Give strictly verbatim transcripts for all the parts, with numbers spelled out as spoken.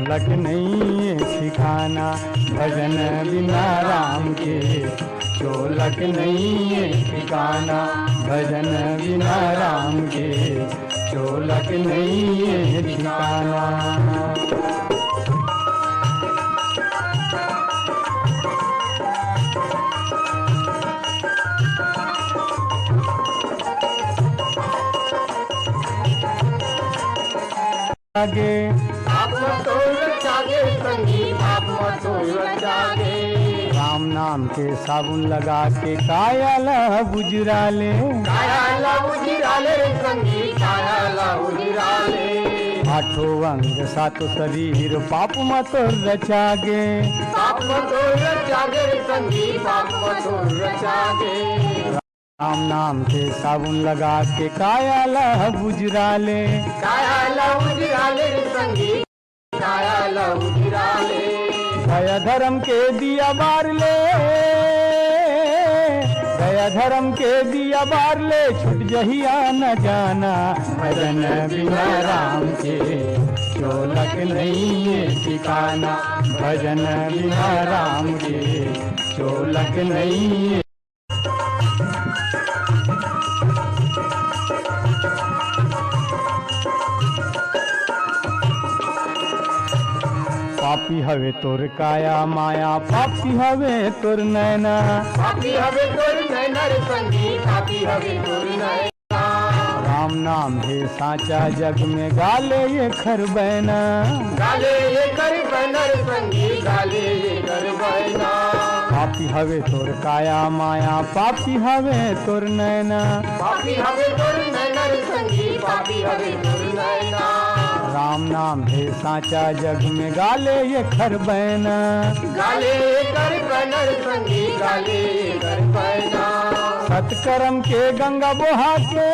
लक नहीं ये ठिकाना, भजन बिना राम के। चोलक नहीं ये ठिकाना, भजन बिना राम के। चोलक नहीं ये ठिकाना। आगे। पाप मत रचागे संगी, पाप मत रचागे। राम नाम के साबुन लगा के काया ला बुजरा ले। काया ला बुजरा ले रे संगी, काया ला बुजरा ले। आठों अंग सात शरीर पाप मत रचागे। पाप मत रचागे रे संगी, पाप मत रचागे। राम नाम के साबुन लगा के काया ला बुजरा ले। काया ला बुजरा ले रे संगी, काया ला बुजरा ले। दया धर्म के दिया बार ले, दया धर्म के दिया बार ले, छूट जहिया न जाना। भजन बिना राम के चोलक नहीं ये ठिकाना, भजन बिना राम के चोलक नहीं ये। पापी हवे तोर काया माया, पापी हवे तोर नैना। पापी हवे तोर नैना रे संगी, पापी हवे तोर नैना। राम नाम हे साचा जग में, गाले ये खर बैना। गाले ये खर बैना रे संगी, गाले ये खर बैना। पापी हवे तोर काया माया, पापी हवे तोर नैना। पापी हवे तोर नैना रे संगी, पापी हवे तोर नैना। राम नाम हे साचा जग में, गाले ये खर बैना। गाले ये खर बैना रे संगी, गाले ये खर बैना। सतकर्म के गंगा बोहा के,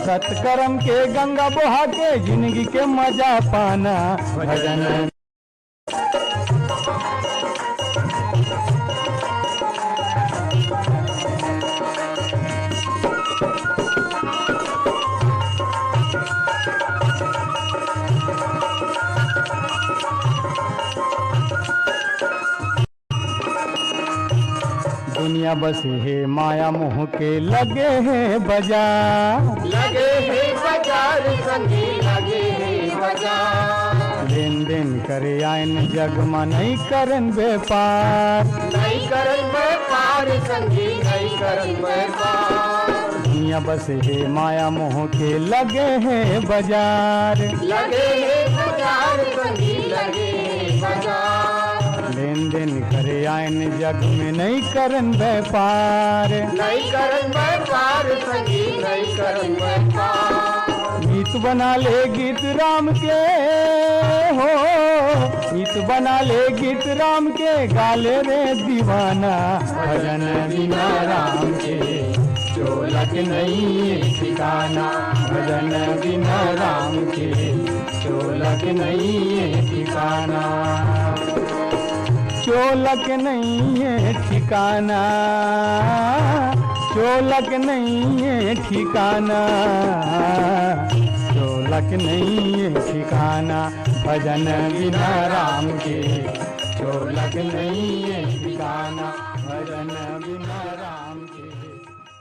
सतकर्म के गंगा बोहा के, जिंदगी के मजा पाना। भजन दुनिया बसे हे माया मोह के, लगे हे बाजार। लगे हे बाजार संगी, लगे हे बाजार। लेन देन करे आयन जग म, नहीं करन व्यापार। नहीं करन व्यापार संगी, नहीं करन व्यापार। दुनिया बसे हे माया मोह के, लगे हे बाजार। लगे हे बाजार संगी, लगे हे बाजार। लेन देन करे आयन जग में, नहीं करन व्यापार। नहीं करन व्यापार संगी, नहीं करन व्यापार। मीत बना ले गीत राम के हो, मीत बना ले गीत राम के, गाले रे दीवाना। भजन बिना राम के चोलक नहीं ये ठिकाना, भजन बिना राम के चोलक नहीं ये ठिकाना। चोलक नहीं ये ठिकाना, चोलक नहीं ये ठिकाना, चोलक नहीं ये ठिकाना। भजन बिना राम के चोलक नहीं ये ठिकाना, भजन बिना राम के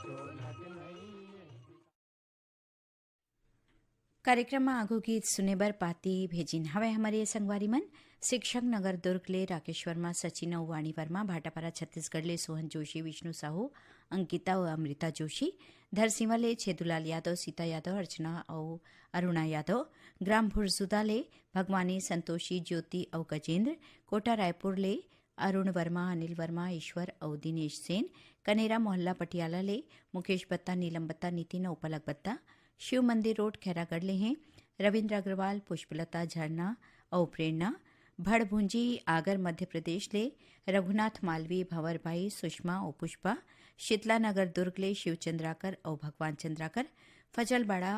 चोलक नहीं ये। कार्यक्रम म आगू गीत सुने बर पाती भेजिन हवय हमर ये संगवारी मन। शिक्षक नगर दुर्ग ले राकेश वर्मा, सचिन अउ वाणी वर्मा, भाटापारा छत्तीसगढ़ ले सोहन जोशी, विष्णु साहू, अंकिता अउ अमृता जोशी, धरसीवा ले छेदूलाल यादव, सीता यादव, अर्चना अउ अरुणा यादव, ग्राम भुरजुदा ले भगवानी, संतोषी, ज्योति अउ गजेंद्र, कोटा रायपुर ले अरुण वर्मा, अनिल वर्मा, ईश्वर अउ दिनेश सेन, कनेरा मोहल्ला पटियाला ले मुकेश बत्ता, नीलम बत्ता, नितिन अउ पलक बत्ता, शिव मंदिर रोड खैरागढ़ ले हें रविंद्र अग्रवाल, पुष्पलता, झरना अउ प्रेरणा, भड़भुंजी आगर मध्य प्रदेश ले रघुनाथ मालवी, भंवर भाई, सुषमा अउ पुष्पा, शीतला नगर दुर्ग ले शिव चंद्राकर अउ भगवान चंद्राकर, फजलबाड़ा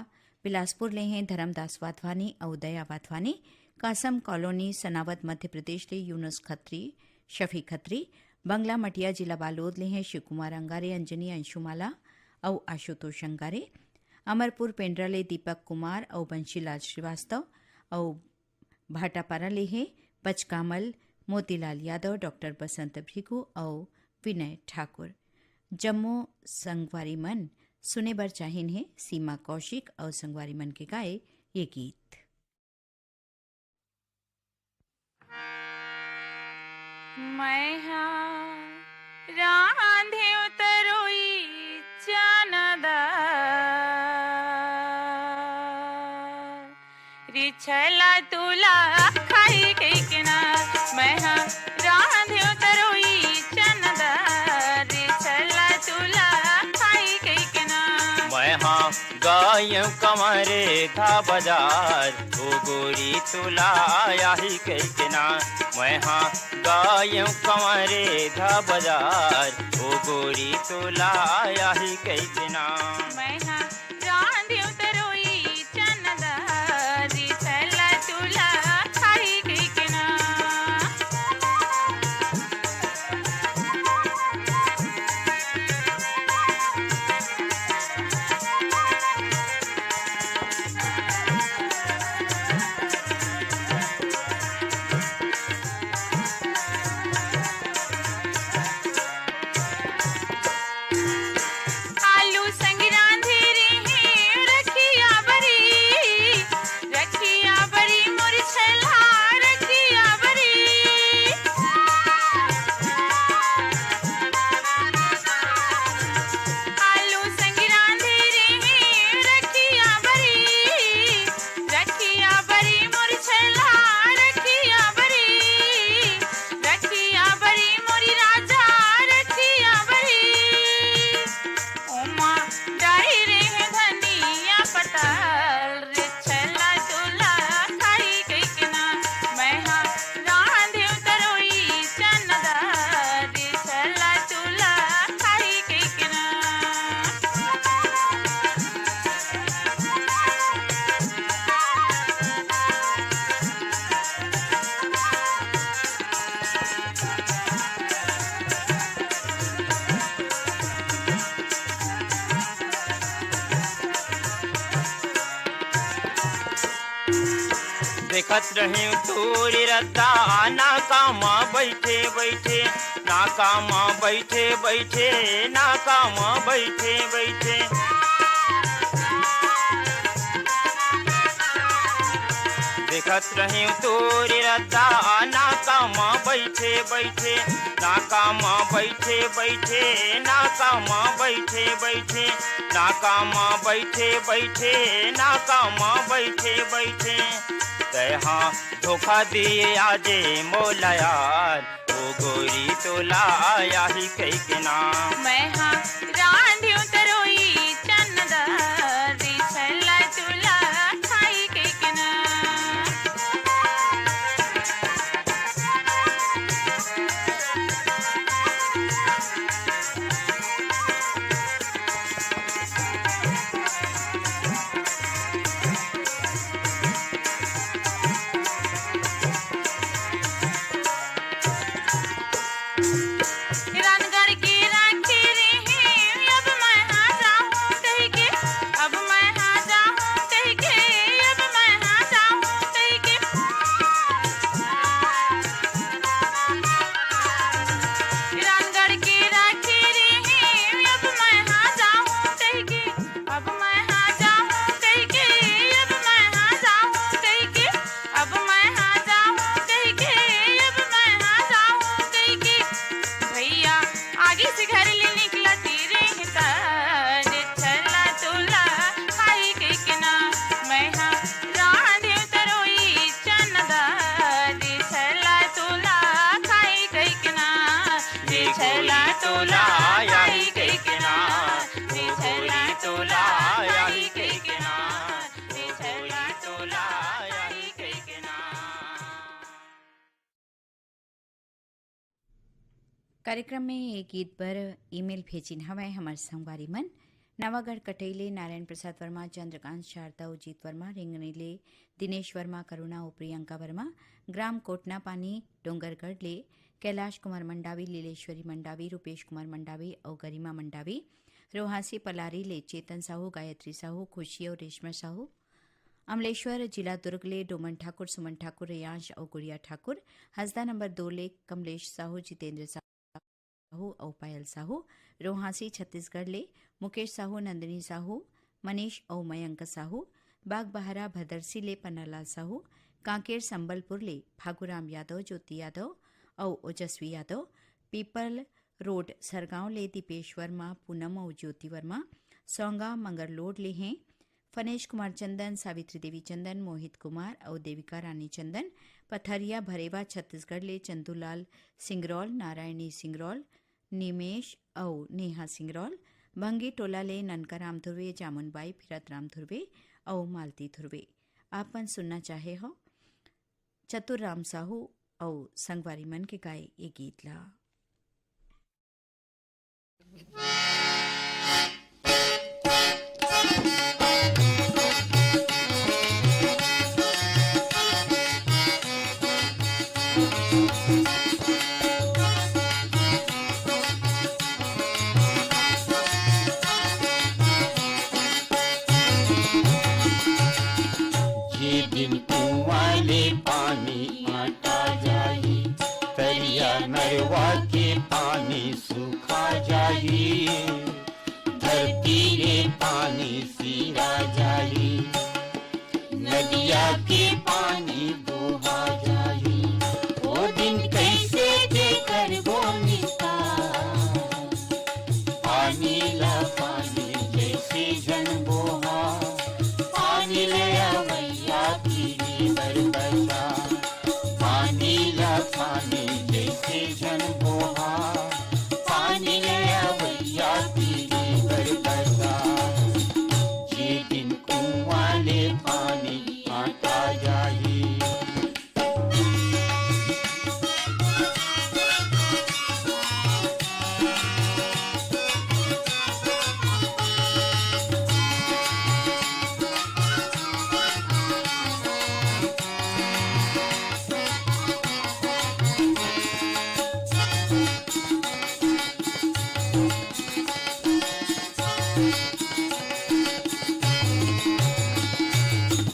बिलासपुर ले हें धरमदास वाधवानी अउ दया वाधवानी, कासम कॉलोनी सनावद मध्य प्रदेश ले यूनुस खत्री, शफी खत्री, बंगला मटिया जिला बालोद ले हें शिव कुमार अंगारे, अंजनी अंशुमाला अउ आशुतोष अंगारे, अमरपुर पेंड्रा ले दीपक कुमार अउ बंशीलाल श्रीवास्तव अउ भाटापारा ले हे पचकामल मोतीलाल यादव, डॉक्टर बसंत भृगु अउ विनय ठाकुर। जम्मो संगवारी मन सुने बर चाहिन हे सीमा कौशिक अउ संगवारी मन के गाए ये गीत। मैं हा रांधेव तरोई चना दार, रिछला तुला खाई कहिके ना। मैं हा रांधेव तरोई चना दार, रिछला तुला खाई कहिके ना। मैं हा गायेव कंवरे धा बजार, ओ गोरी तुला आही कहिके ना। मैं हा गायेव कंवरे धा बजार, ओ गोरी तुला आही कहिके ना। मैं हा रांधेव तरोई चना दार, रिछला तुला खाई कहिके ना। आलू संग रांधे रेहेंव रखिया बरी, रखिया बरी मोर छला रखिया बरी। आलू संग रांधे रेहेंव रखिया बरी, रखिया बरी मोर छला रखिया बरी, रखिया बरी मोरी राजा रखिया बरी। ओमा डारी रेहेंव धनिया पताल, रिछला तुला खाई कहिके ना। मैं हा रांधेव तरोई चना दार, रिछला तुला खाई कहिके ना। देखत रहेंव तोरे रद्दा, ना काम बइठे बइठे, ना काम बइठे बइठे, ना काम बइठे बइठे। देखत रहेंव तोरे रद्दा, ना काम बइठे बइठे, ना काम बइठे बइठे, ना काम बइठे बइठे, ना काम बइठे बइठे, ना काम बइठे बइठे। तैं हा धोखा दिए आजे मोला यार, ओ गोरी तोला आही कहिके ना। मैं हा रांधेव तरोई चना दार, रिछला तुला खाई कहिके ना। रानगढ़ के राखे रेहेंव, अब मैं हा जाहूं कहिके, अब मैं हा जाहूं कहिके, अब मैं हा जाहूं कहिके। रानगढ़ के राखे रेहेंव, अब मैं हा जाहूं कहिके, अब मैं हा जाहूं कहिके, अब मैं हा जाहूं कहिके, अब मैं हा जाहूं कहिके, अब मैं हा जाहूं कहिके। भैया आगे से घर ले निकलत रेहेंव त, रिछला तुला खाई कहिके ना। मैं हा रांधेव तरोई चना दार, रिछला तुला खाई कहिके ना। रिछला तुला आही कहिके ना, रिछला तुला आही कहिके ना, रिछला तुला आही कहिके ना। कार्यक्रम में ये गीत बर ईमेल भेजिन हवय हमर संगवारी मन, नवागढ़ कटई ले नारायण प्रसाद वर्मा, चंद्रकांत शारदा, उजीत वर्मा, रेंगनी ले दिनेश वर्मा, करुणा अउ प्रियंका वर्मा, ग्राम कोटना पानी, डोंगरगढ़ ले कैलाश कुमार मंडावी, लीलेश्वरी मंडावी, रूपेश कुमार मंडावी अउ गरिमा मंडावी, रोहासी पलारी ले चेतन साहू, गायत्री साहू, खुशी अउ रेशमा साहू, अमलेश्वर, जिला दुर्ग ले डोमन ठाकुर, सुमन ठाकुर, रेयांश अउ गुड़िया ठाकुर। हसदा नंबर दो ले कमलेश साहू, जितेंद्र साहू अउ पायल साहू। रोहासी, छत्तीसगढ़ ले मुकेश साहू, नंदिनी साहू, मनीष अउ मयंक साहू। बागबहरा, भदरसी ले पन्नालाल साहू। कांकेर, संबलपुर ले फागुराम यादव, ज्योति यादव अउ ओजस्वी यादव। पीपल रोड, सरगांव ले दीपेश वर्मा, पूनम अउ ज्योति वर्मा। सौंगा, मंगरलोड ले हैं फनेश कुमार चंदन, सावित्री देवी चंदन, मोहित कुमार अउ देविका रानी चंदन। पथरिया, भरेवा, छत्तीसगढ़ ले चंदूलाल सिंगरौल, नारायणी सिंगरौल, निमेश अउ नेहा सिंगरौल। भंगी टोला ले ननका राम धुर्वे, जामुन बाई, फिरत राम धुर्वे अउ मालती धुर्वे। आपन सुनना चाहे हो चतुर राम साहू अउ संगवारी मन के गाए ये गीत ला। जे दिन कुआं ले पानी आटा जाही, तरिया नरवा के पानी सूखा जाही, धरती ले पानी सीरा जाही, नदिया के पानी बोहा जाही। ओ दिन कैसे जे करबो निकाल, पानी ला पानी जैसे झन बोहा, पानी ले अवैया पीढ़ी बर बचा, पानी ला पानी जैसे झन बोहा, पानी ले अवैया पीढ़ी बर बचा। जे दिन कुआं ले पानी आटा जाही।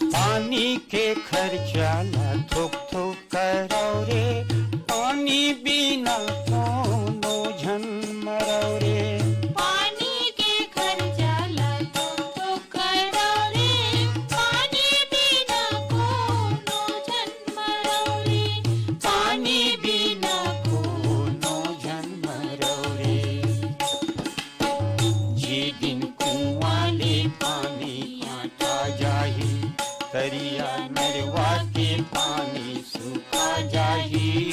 पानी के खर्चा ला थोक थोक करौ रे, पानी बिना कोनो झन मरौ रे। पानी के खर्चा ला थोक थोक करौ रे, पानी बिना कोनो झन मरौ रे। पानी बिना कोनो झन मरौ रे। जे दिन कुआं ले पानी आटा जाही, तरिया नरवा के पानी सूखा जाही,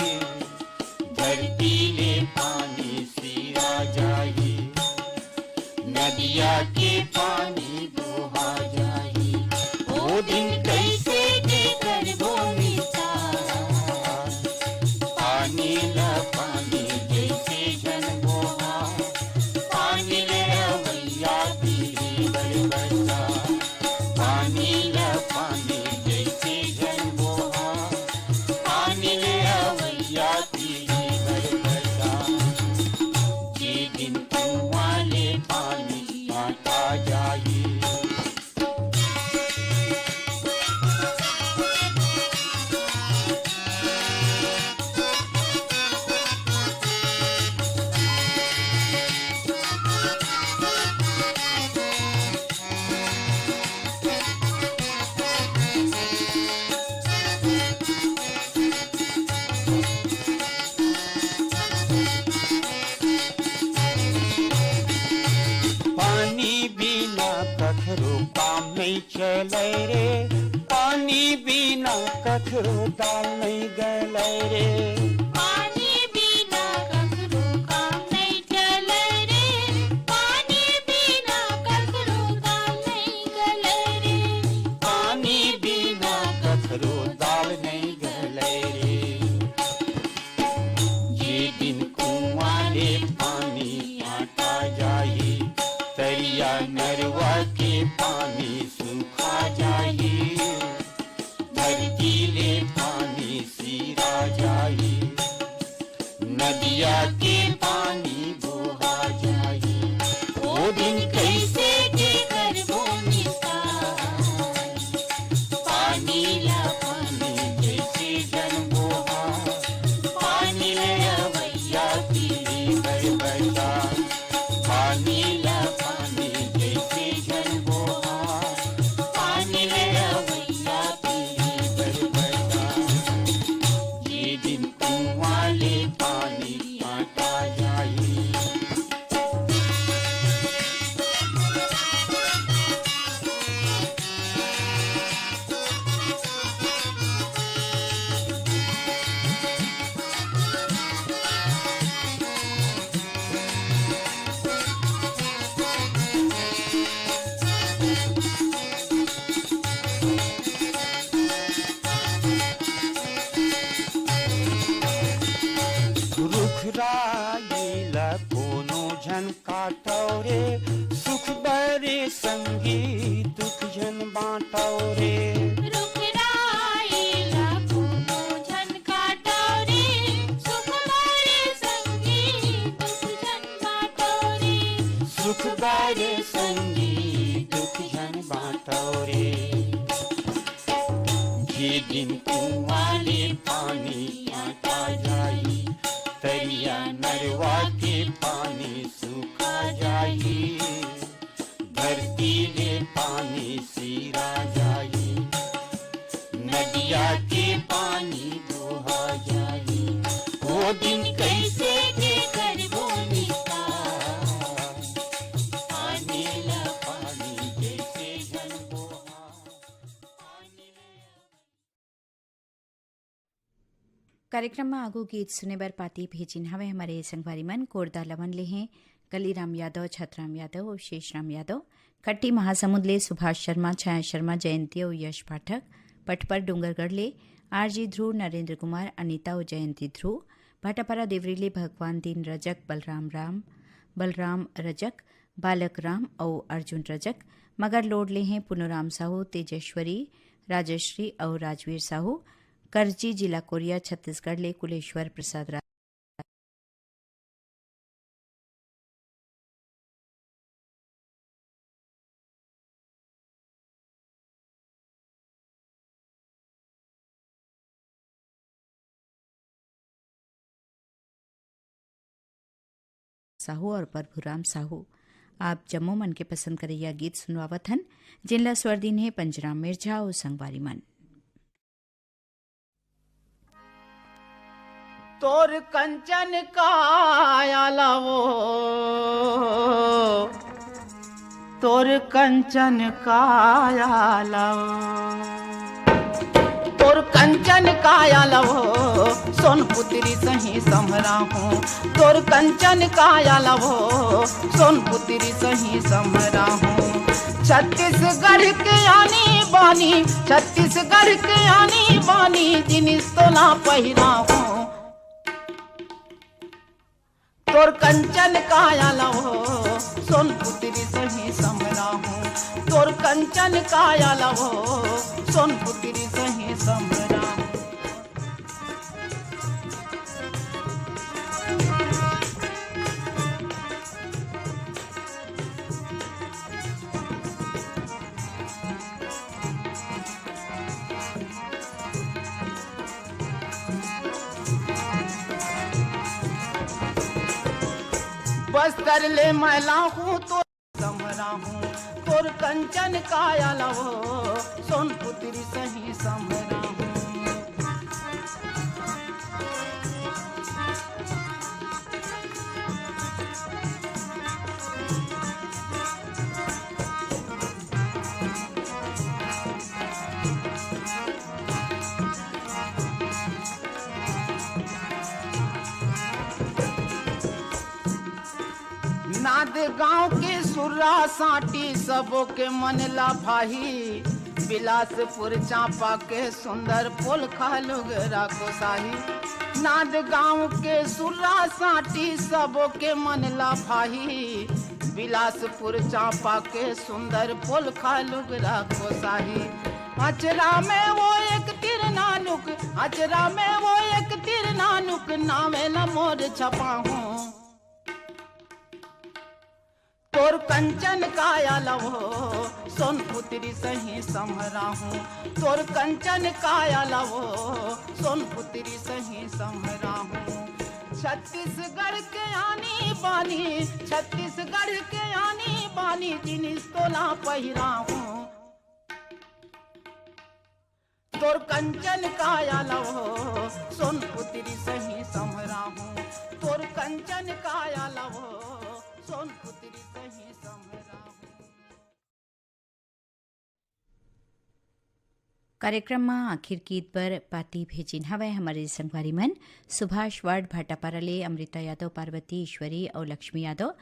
धरती ले पानी सीरा जाही, नदिया के पानी बोहा जाही। ओ दिन कैसे जे करबो निकाल, पानी ला पानी जैसे झन बोहा, पानी ले अवैया पीढ़ी बर बचा, पानी ला पानी जैसे झन बोहा, पानी ले अवैया पीढ़ी बर बचा। जे दिन कुआं ले पानी आटा जाही। पानी बिना कखरो काम नइ चलय रे, पानी बिना कखरो दाल नइ गलय रे। पानी बिना कखरो काम नइ चलय रे, पानी बिना कखरो दाल नइ गलय रे, पानी बिना कखरो दाल नइ गलय रे। जे दिन कुआं ले पानी आटा जाही, तरिया नरवा के पानी सूखा जाही, धरती ले पानी सीरा जाही, हे सुख बरे संगी दुख झन बांटव रे। रुख राई ला कोनो झन काटव रे, सुख बरे संगी दुख झन बांटव रे। सुख बरे संगी दुख झन बांटव रे। जे दिन कुआं ले पानी आटा जाही, तरिया नरवा के पानी सूखा जाही, धरती ले पानी सिरा जाही, नदिया के पानी बोहा जाही। ओ दिन कैसे के करबो निकाल, पानी ला पानी जैसे झन बोहा। कार्यक्रम में आगू गीत सुने बर पाती भेजिन हवे हमर संगवारी मन कोरदा लवन ले हैं कलीराम यादव, छतराम यादव और शेषराम यादव। खट्टी महासमुंद ले सुभाष शर्मा, छाया शर्मा, जयंती और यश पाठक। पटपर डोंगरगढ़ ले आरजी ध्रुव, नरेंद्र कुमार, अनीता और जयंती ध्रुव। भाटापारा देवरी ले भगवान दीन रजक, बलराम राम, बलराम रजक, बालक राम अउ अर्जुन रजक। मगर लोड ले हैं पुनोराम साहू, तेजेश्वरी, राजश्री अउ राजवीर साहू। करजी, जिला कोरिया, छत्तीसगढ़ ले कुलेश्वर प्रसाद राय। साहू और प्रभुराम साहू, आप जम्मो मन के पसंद करैया गीत सुनवावत हन, जिनला स्वर दीन हे पंजराम मिर्जा अउ संगवारी मन। तोर कंचन काया लावो, तोर कंचन काया लावो, तोर कंचन काया लावो, सोन पुतरी सही समरा हूँ। तोर कंचन काया लावो, सोन पुतरी सही समरा हूँ। छत्तीसगढ़ के आनी बानी, छत्तीसगढ़ के आनी बानी, जिनिस तोला पहिरा हूँ। तोर कंचन काया लावो, सोन पुतरी सही समरा हूँ। तोर कंचन काया लावो, सोन पुतरी सही समरा हूँ। बस्तर ले मैला हूँ तो समरा हूँ, तोर कंचन काया लावो, सोन पुतरी सही समरा हूँ। नांद गांव के सुर्रा सांटी सबो के मन ला भाही। बिलासपुर चांपा के सुंदर पोलखा लुगरा कोसाही। नांद गांव के सुर्रा सांटी सबो के मन ला भाही। बिलासपुर चांपा के सुंदर पोलखा लुगरा कोसाही। अचरा में वो एक तीर नानुक, अचरा में वो एक तीर नानुक, नामे ला मोर छपाहूँ। तोर कंचन काया लावो, सोन पुतरी सही समरा हूँ। तोर कंचन काया लावो, सोन पुतरी सही समरा हूँ। छत्तीसगढ़ के आनी बानी, छत्तीसगढ़ के आनी बानी, जिनिस तोला पहिरा हूँ। तोर कंचन काया लावो, सोन पुतरी सही समरा हूँ। तोर कंचन काया लावो, सोन पुतरी सही समरा हूँ। कार्यक्रम म आखिर गीत बर पाती भेजिन हवय हमर संगवारी मन सुभाष वार्ड भाटापारा ले अमृता यादव, पार्वती, ईश्वरी अउ लक्ष्मी यादव।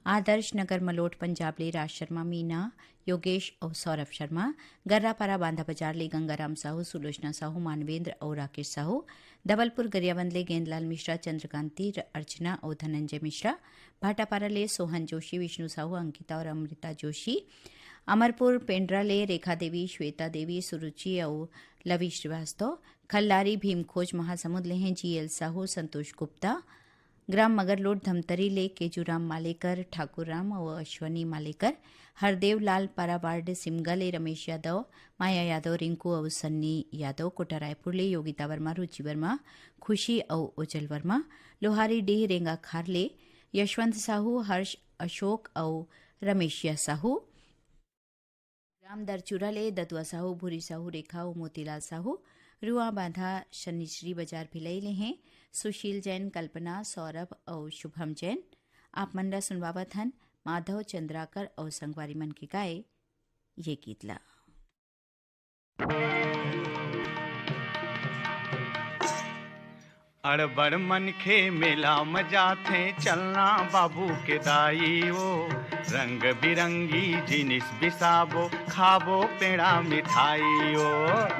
आदर्श नगर मलोट पंजाब ले राज शर्मा, मीना, योगेश अउ सौरभ शर्मा, गर्रापारा बांधा बाजार ले गंगाराम साहू, सुलोचना साहू, मानवेंद्र अउ राकेश साहू, धवलपुर गरियाबंद ले गेंदलाल मिश्रा, चंद्रकांति, र-, अर्चना अउ धनंजय मिश्रा, भाटापारा ले सोहन जोशी, विष्णु साहू, अंकिता अउ अमृता जोशी, अमरपुर पेंड्रा ले रेखा देवी, श्वेता देवी, सुरुचि अउ लवी श्रीवास्तव, खल्लारी भीमखोज महासमुंद ले हैं जीएल साहू, संतोष गुप्ता, ग्राम मगरलोड धमतरी ले केजूराम मालेकर, ठाकुर राम अउ अश्वनी मालेकर, हरदेव लाल पारा वार्ड सिमगा ले रमेश यादव, माया यादव, रिंकू अउ सन्नी यादव, कोटा रायपुर ले योगिता वर्मा, रुचि वर्मा, खुशी अउ ओजल वर्मा, लोहारी डीह रेंगाखार ले यशवंत साहू, हर्ष अशोक अउ रमेशिया साहू, राम दरचूरा ले दतुआ साहू, भूरी साहू, रेखा अउ मोतीलाल साहू, रुआ बांधा शनिश्री बाजार भिलई ले हैं सुशील जैन, कल्पना, सौरभ अउ शुभम जैन। आप मन ला सुनवावत हन माधव चंद्राकर अउ संगवारी मन के गाए ये गीत ला। अड़बड़ मनखे मेला म जाथे, चलना बाबू के दाई ओ। रंग बिरंगी जिनिस बिसाबो, खाबो पेड़ा मिठाई ओ।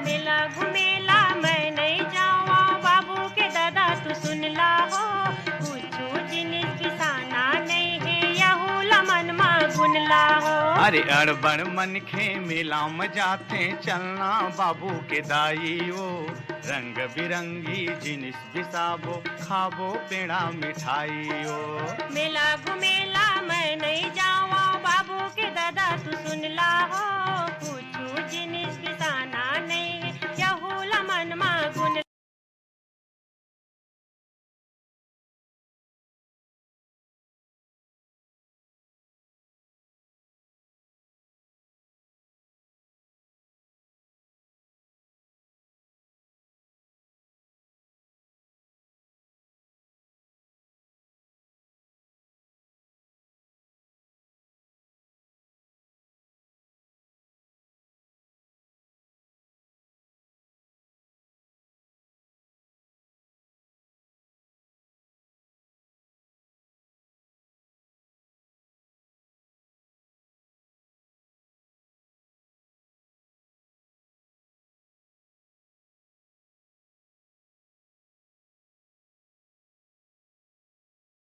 मेला घुमेला मैं नइ जावं, बाबू के दादा तू सुन ला हो। कुछु जिनिस बिसाना नइ हे, यहू ला मन म गुन ला हो। अरे अड़बड़ मनखे मेला म जाथे, चलना बाबू के दाई ओ। रंग बिरंगी जिनिस बिसाबो, खाबो पेड़ा मिठाई ओ। मेला घुमेला मैं नइ जावं, बाबू के दादा तू सुन ला हो। कुछु जिनिस बिसाना नइ हे, यहू ला मन म गुन।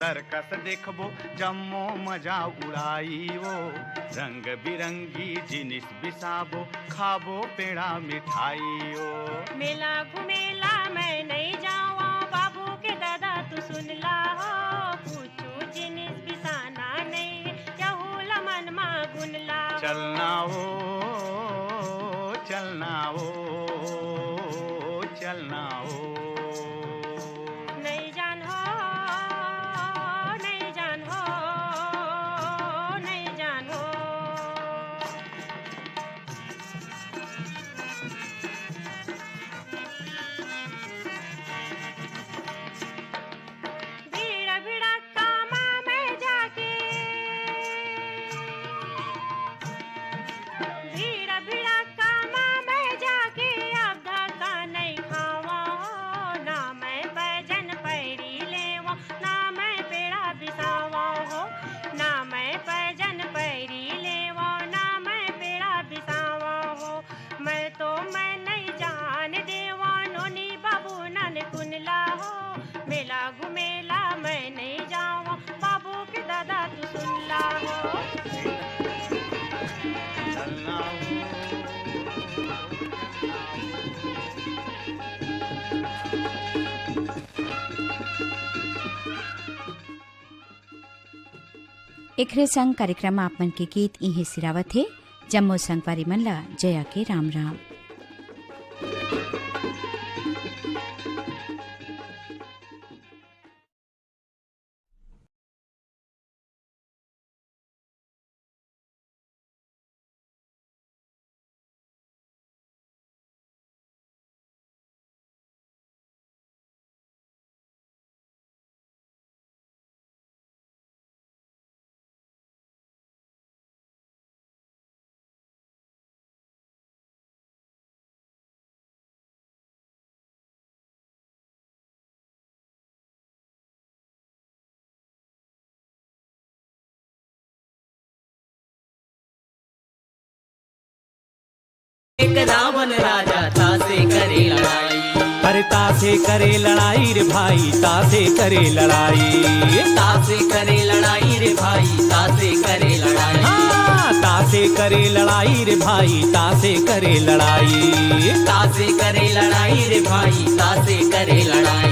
सर्कस देखबो, जम्मो मजा उड़ाई ओ। रंग बिरंगी जिनिस बिसाबो, खाबो पेड़ा मिठाई ओ। मेला घुमेला मैं नइ जावं, बाबू के दादा तू सुन ला हो। कुछु जिनिस बिसाना नइ हे, यहू ला मन म गुन ला हो। चलना ओ, चलना ओ, चलना ओ। नइ जान हो, नइ जान हो, नइ जान हो। भीड़ भड़क्का म मैं जाके, भीड़ भड़क्का म मैं जाके, अब धक्का नइ खावं हो। ना मैं पैजन पैरी लेवं, ना मैं पेड़ा बिसावं हो। ना मैं पैजन पैरी लेवं, ना मैं पेड़ा बिसावं हो। मैं तो मैं नइ जान देवं, नोनी बाबू नन कुन ला हो। मेला घुमेला मैं नइ जावं, बाबू के दादा तू सुन ला हो। एकरे संग कार्यक्रम आप मन के गीत इहें सिरावत हे। जम्मो संगवारी मन ला जया के राम राम। एक रावण राजा तासे करे लड़ाई। अरे तासे करे लड़ाई रे भाई, तासे करे लड़ाई। तासे करे लड़ाई रे भाई, तासे करे लड़ाई। हाँ, तासे करे लड़ाई रे भाई, तासे करे लड़ाई। तासे करे लड़ाई रे भाई, तासे करे लड़ाई।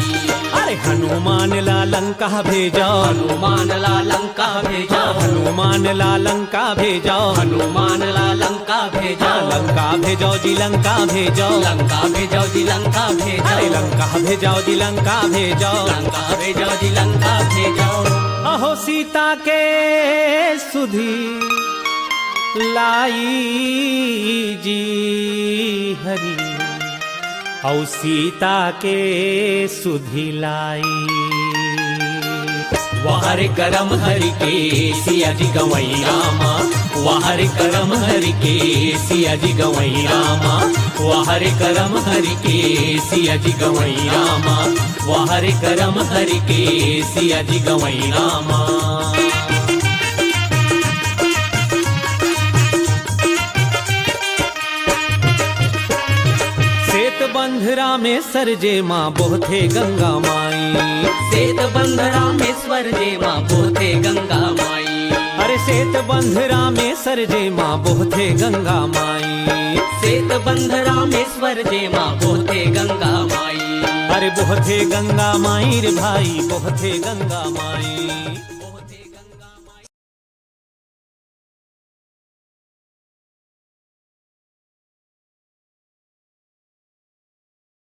अरे हनुमान ला लंका भेजो। हनुमान ला लंका भेजो। हनुमान ला लंका भेजो। हनुमान ला लंका भेजो। लंका भेजो जी, लंका भेजो। लंका भेजो जी, लंका भेजो। अरे लंका भेजो जी, लंका भेजो। लंका भेजो जी, लंका भेजो। अहो सीता के सुधि लाई जी हरि, अउ सीता के सुधि लाई। वाह रे करम हरि के सिया जी गवई रामा, वाह रे करम हरि के सिया जी गवई रामा, वाह रे करम हरि के सिया जी गवई रामा, वाह रे करम हरि के सिया जी गवई रामा। सेत बंध रामेश्वर जेमा बोहथे गंगा माई। सेत बंध रामेश्वर जेमा बोहथे गंगा माई। अरे सेत बंध रामेश्वर जेमा बोहथे गंगा माई। सेत बंध रामेश्वर जेमा बोहथे गंगा माई। अरे बोहथे गंगा माई रे भाई, बोहथे गंगा माई।